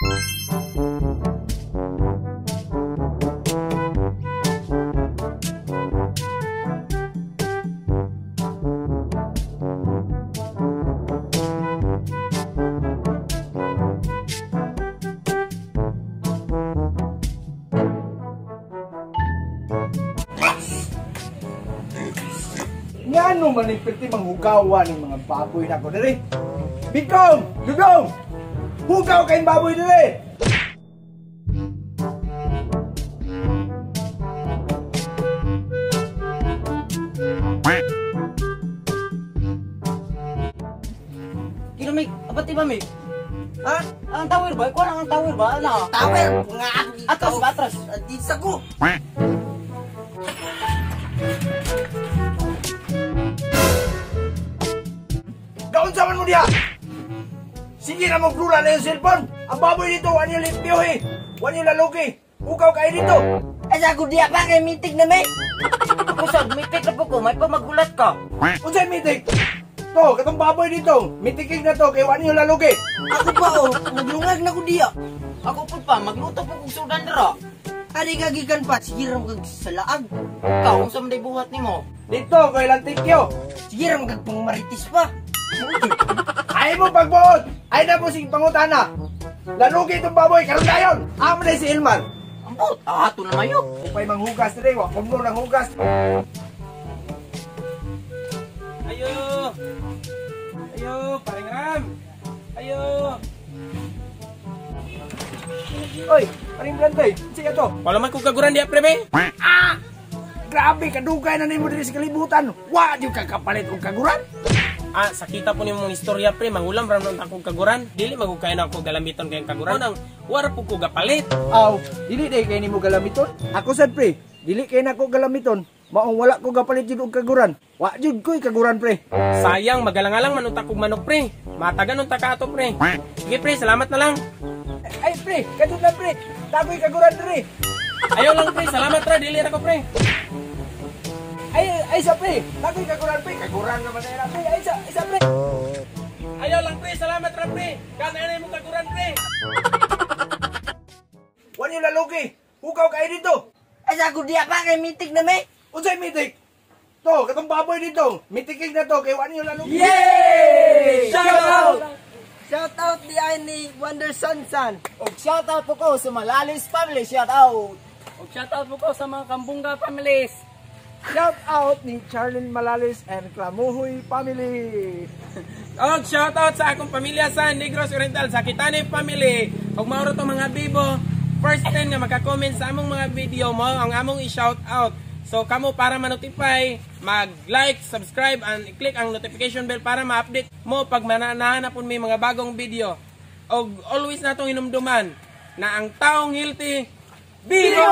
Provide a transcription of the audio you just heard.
Ngano man ni perti manghugawan ng mga baboy nako diri? Bikong! Dugong! Hugaw kayong baboy diri! Kino, Mik, abati ba, Mik? Ha? Ang tower ba? Kuha ang tower ba? Ano? Tower! Nga! Atras ba? Atras! Dito ko! Kaunsa man mo diha? Sige na mong plura na yung cellphone. Ang baboy dito, wala niyo limpyo eh. Wala niyo lalugi. Hugaw kayo dito. Ay, sa ako diha pa kay mitig na may. Kusog, mitik na po ko. May pamagulat ka. Unsay mitik? To, katong baboy dito. Mitikig na to, kay wala niyo lalugi. Ako pa oh, naglungag na ko diha. Ako po pa, magluto po kong sudan dira. Ari ka gikan pa, sige ra kag sa laag. Ikaw, unsa man day buhat nimo? Dito, kay lantikyo. Sige ra kag pangmaritis pa. Ay mo pagbuot! Ay na po sige pangutana! Lalugi itong baboy, karon dayon! Amo na si Ilmar! Ambot! Ah, ato na mayo! Upay manghugas na rin, wakong mo ng hugas! Ayo! Ayo, paring Ram! Ayo! Oy, paring Blantoy, sige to! Wala man kong kaguran diya, pre, be! Ah! Grabe, kadugay na nimo diri sa kalibutan! Wa, di ka kapalit og kaguran! Ah, sakita po nimong istorya pre, mangulam ram nun akong kaguran. Dili magugkay na ako galamiton kayong kaguran. Nang wara po ko gapalit. Aw, dili day kay nimo galamiton. Ako sad pre, dili kay nako galamiton. Maong wala ko gapalit jud og kaguran. Wa jud koy kaguran pre. Sayang, magalangalang man unta kog manok pre. Matagan unta ka ato pre. Sige pre, salamat na lang. Ay pre, kadto na pre. Tagoy kaguran diri. Ayaw lang pre, salamat ra, dili ra ko pre. Ay, ay sa pre, tagoy kaguran pre, kaguran naman na pre, ay sa pre. Ayaw lang pre, salamat ra pre. Kana na imong kaguran pre. Wala niyo lalugi. Hugaw kayo dito. Ay sa ako diha pa kay mitig na may. Unsay mitik? To, katong baboy dito. Mitikig na to kay wala niyo lalugi. Yay! Shout out! Shout out di ay ni Wonder Sansan. Og shout out po ko sa Malalis family, shout out. Og shout out po ko sa mga Kambunga families. Shout out ni Charlene Malalis and Clamuhoy family. Og shout out sa akong pamilya sa Negros Oriental, sa Kitane family. Og mauro to mga bibo, first 10 nga maka-comment sa among mga video mo ang among i-shout out. So kamo para ma-notify, mag-like, subscribe and i-click ang notification bell para ma-update mo pag manahanapon may mga bagong video. Og always natong hinumduman na ang taong healthy, bigo!